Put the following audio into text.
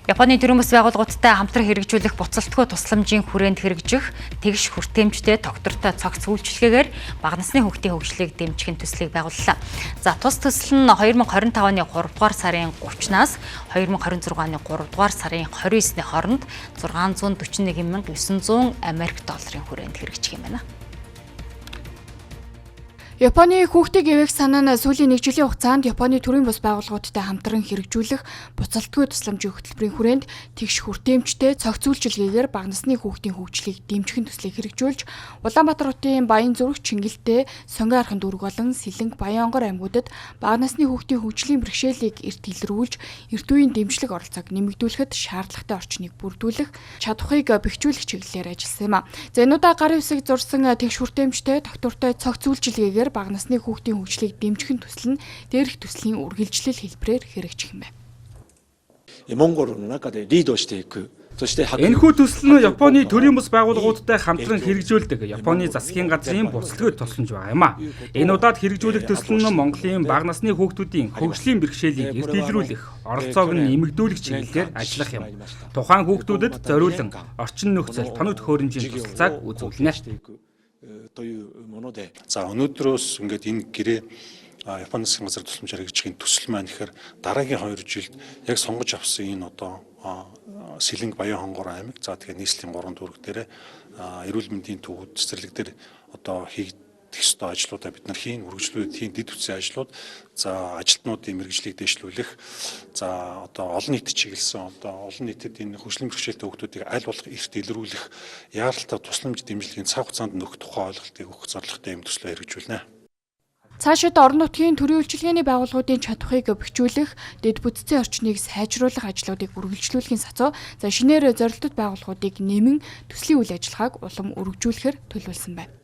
Японы төрийн бас байгууллагуудтай хамтран хэрэгжүүлэх буцалтгүй тусламжийн хүрээнд хэрэгжих тэгш хүртээмжтэй тогтвортой цогц үйлчилгээгээр бага насны хүүхдийн хөгжлийг дэмжих төслийг байгууллаа. За, тус төсөл нь 2025 оны 3 дугаар сарын 30-наас 2026 оны 3 дугаар сарын 29-ний хооронд 641,900 Америк долларын хүрээнд хэрэгжих юм байна. Японы хүүхдийг эвээх санаа нь сүүлийн нэг жилийн хугацаанд Японы төрийн бус байгууллагуудтай хамтран хэрэгжүүлэх буцалтгүй тусламжийн хөтөлбөрийн хүрээнд тэгш хүртээмжтэй цогц үйлчилгээгээр бага насны хүүхдийн хөгжлийг дэмжих төслийг хэрэгжүүлж, Улаанбаатар хотын Баянзүрх, Чингэлтэй, Сонгон архан дүүрэг болон Сэлэнг, Баян-Онгор аймагуудад бага насны хүүхдийн хөгжлийн бэрхшээлийг эрт илрүүлж, эрт үеийн дэмжлэг оролцоог нэмэгдүүлэхэд шаардлагатай орчныг бүрдүүлэх, чадварыг бэхжүүлэх чиглэлээр ажилласан юм а. За, энэ удаа гарын үсэг зурсан тэгш хүртээмжтэй тогтвортой цогц үйлчилгээгээр бага насны хүүхдийн хөгжлийг дэмжих төсөл нь дээрх төслийн үргэлжлэл хэлбэрээр хэрэгжих юм байна. モンゴルの中でリードしていくそして Энэхүү төсөл нь Японы төрийн бус байгууллагуудтай хамтран хэрэгжүүлдэг Японы засгийн газрын буцалтгүй тусламж байгаа юм а. Энэ удаад хэрэгжүүлэх төсөл нь Монголын бага насны хүүхдүүдийн хөгжлийн бэрхшээлийг эрт илрүүлэх, оролцоог нь нэмэгдүүлэх чиглэлээр ажиллах юм. Тухайн хүүхдүүдэд зориулан орчин нөхцөл, тоног төхөөрөмжийн тусалцааг үзүүлнэ. За, өнөөдрөөс ингээд энэ гэрээ Японы засгийн газар тусламжаар хэрэгжих төсөл маань гэхээр дараагийн 2 жилд яг сонгож авсан энэ одоо Сэлэнг, Баян-Хонгор аймаг, за тэгээ нийслэлийн 3 дүүрэг дээр эрүүл мэндийн төвүүд, цэцэрлэг дээр одоо хийгдэх ёстой ажлуудаа бид нар хийн, үргэлжлүүлээд хийн, дэд бүтцийн ажлууд, за ажилтнуудын мэргэжлийг дэвшлүүлэх, за одоо олон нийтэд чиглэсэн, одоо олон нийтэд энэ хөгжлийн бэрхшээлтэй хүүхдүүдийг аль болох эрт илрүүлэх, яаралтай тусламж дэмжлэгийн цаг хугацаанд нөхөх тухай ойлголтыг өгөх зорилготой юм төслөө хэрэгжүүлнэ. Цаашид орон нутгийн төрийн үйлчилгээний байгууллагуудын чадварыг бэхжүүлэх, дэд бүтцийн орчныг сайжруулах ажлуудыг үргэлжлүүлэхийн сацуу, за, шинээр зорилттой байгууллагуудыг нэмэн төслийн үйл ажиллагааг улам өргөжүүлэхээр төлөвлөсөн байна.